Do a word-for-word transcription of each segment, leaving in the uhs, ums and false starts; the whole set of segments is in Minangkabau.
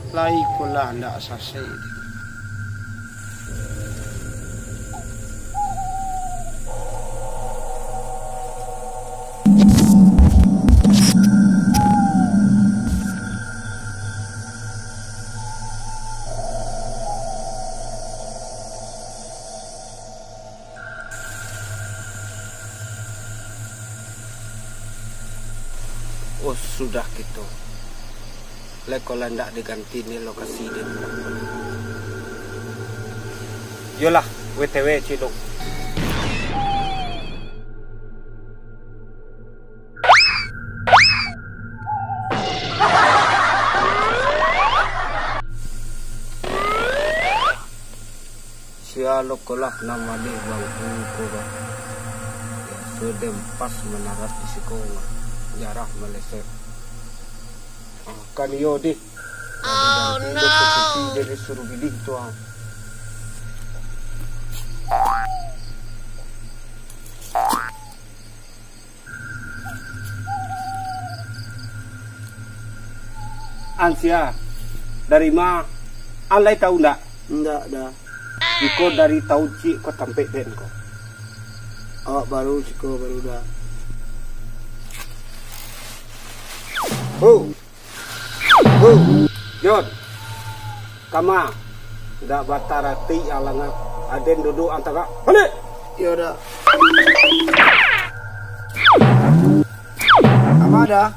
Lai ko lah ndak sasek. Oh, sudah kito. Lai ko lah ndak diganti ni lokasi den. Yolah, W T W, Cik Dong. Sia lo ko lah nan maleh bangku ko, bah. Biaso den pas mandarat di siko, bah. Jarah maleset. Ah, kan iyo deh. Tadi dari posisi jadi suruh pilih tu, ah. An sia, dari ma? An lai tau ndak? Ndak, Da. Iko dari tau ciek ko tampek den ko. Awak baru siko baru, Da. Hu! Hu! Jon! Kama, ndak bataratik alangan. Aden duduak antara. Baliak! Iyo, Da. Kama, Da?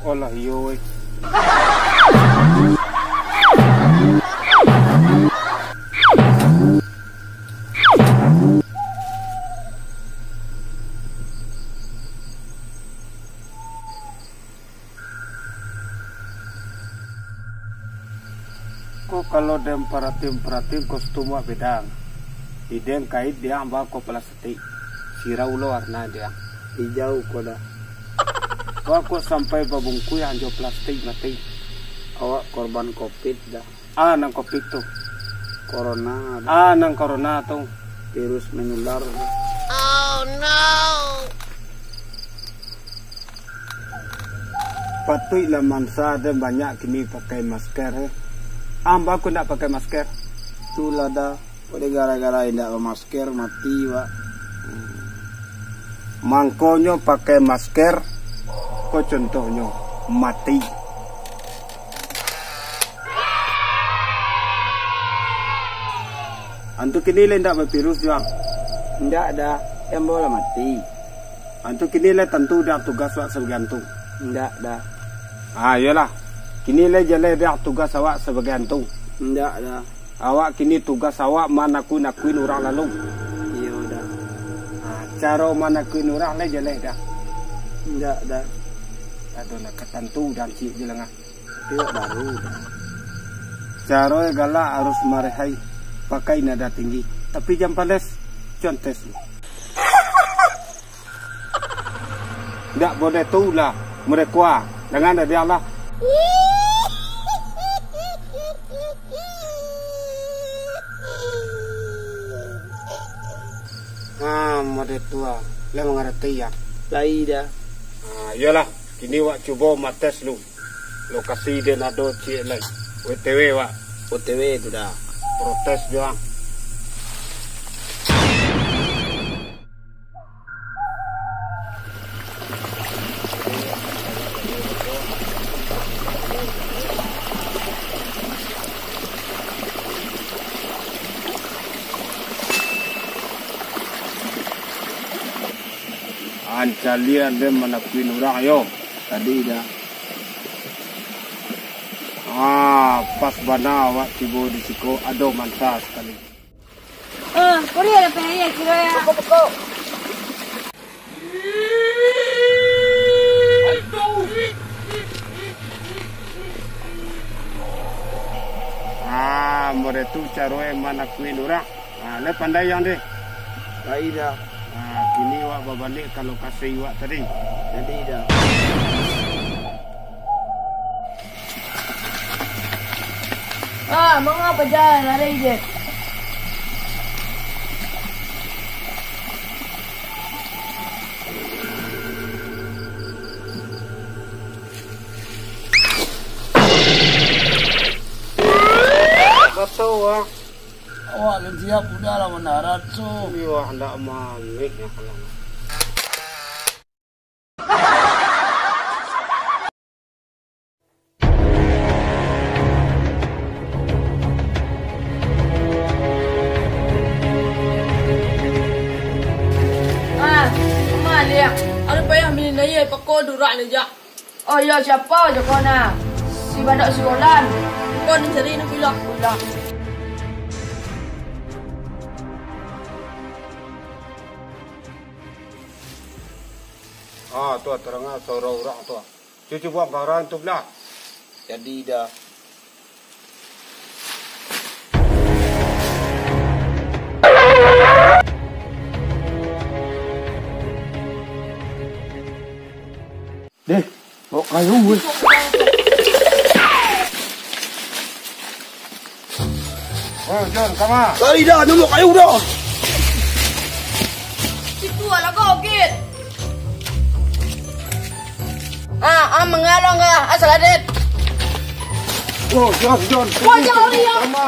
Olah, iyo, weh. Ko kalau den paratin-paratin kostum wak beda. Di den kain diang bako plastik. Sirau lo warna diang. Ijau ko, Da. Wak ko sampai babungkuih anjo plastik mati. Awak korban covid, Da. Ah, nan covid tu. Corona, Da. Ah, nan corona tu. Virus menular, Da. Patuiklah mansa den banyak kini pakai masker, eh. Ambo ko ndak pakai masker. Itulah, Da. Kok dek gara-gara indak bamasker mati, Wak. Mangkonyo pakai masker, ko contohnyo mati. Antu kini lai indak bavirus juo? Indak, Da. Ambo lah mati. Antu kini lai tantu dek tugas awak sabagai antu? Indak, Da. Ah, iyolah. Kini lai jaleh dek tugas awak sabagai antu? Indak, Da. Awak kini tugas awak manakuik-nakuik urang lalu? Iyo, Da. Ah, caro manakuik urang lai jaleh, Da? Indak, Da. Ado nak katantu dan ciek je lengah. Tapi awak baru, Da. Caro galak harus marehai, pakai nada tinggi. Tapi jan pales, contes. Ndak boleh tu lah, mereka. Jangan ada dia lah. Ha, mode tu ah. Lah mangarati ya? Lai, Da. Ha, iyolah. Kini wak cubo mates lu. Lokasi den ado ciek lai. W T W wak. W T W tu, Da. Protes juo. Ancaliak den manakuik urang yo. Tadi, Da. Ah, pas bana awak tibo di siko, ado mansa sakali. Ah, kuri ada payah kiro ya. Pokok, pokok. Ah, mode tu caro manakuik urang. Ah, lai pandai yang deh. Lai, Da. Ah, kini wak babaliak ka lokasi wak tadi. Jadi, Da. Ah, mangapa jalan lari je? Awak. Awak alun siap, udah lah mandarat, so. Iyo, ndak mamik, ya, kalau. Ah, Maliang, alun payah minayie pako durak ni, Jak. Oh iyo, siapo jo ko nah? Si Badok si Rolan. Ko nan cari nan bilang. Bilang. Ah, tu tarang ah, suaro urang tu. Cuci buang barang tu belah. Jadi dah. Deh, bawa kayu, weh. Oh, Jon, kama? Lari dah, nunggu kayu dah. Situ lah kau, Git. Ah, ah, mangalong ka, asal adet. Oh, Jon, Jon. Wah, jangan lari, ya. Kama?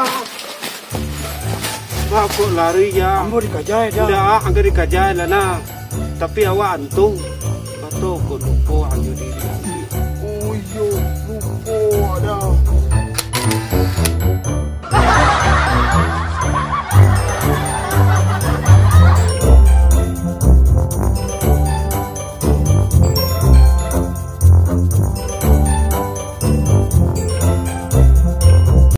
Wah, kok lari, ya? Ambo dikaja, ya. Ndak, angka dikaja lah, nah. Tapi awak antung. Kato ko lupo hanyo diri. Oh, iyo, lupo dah.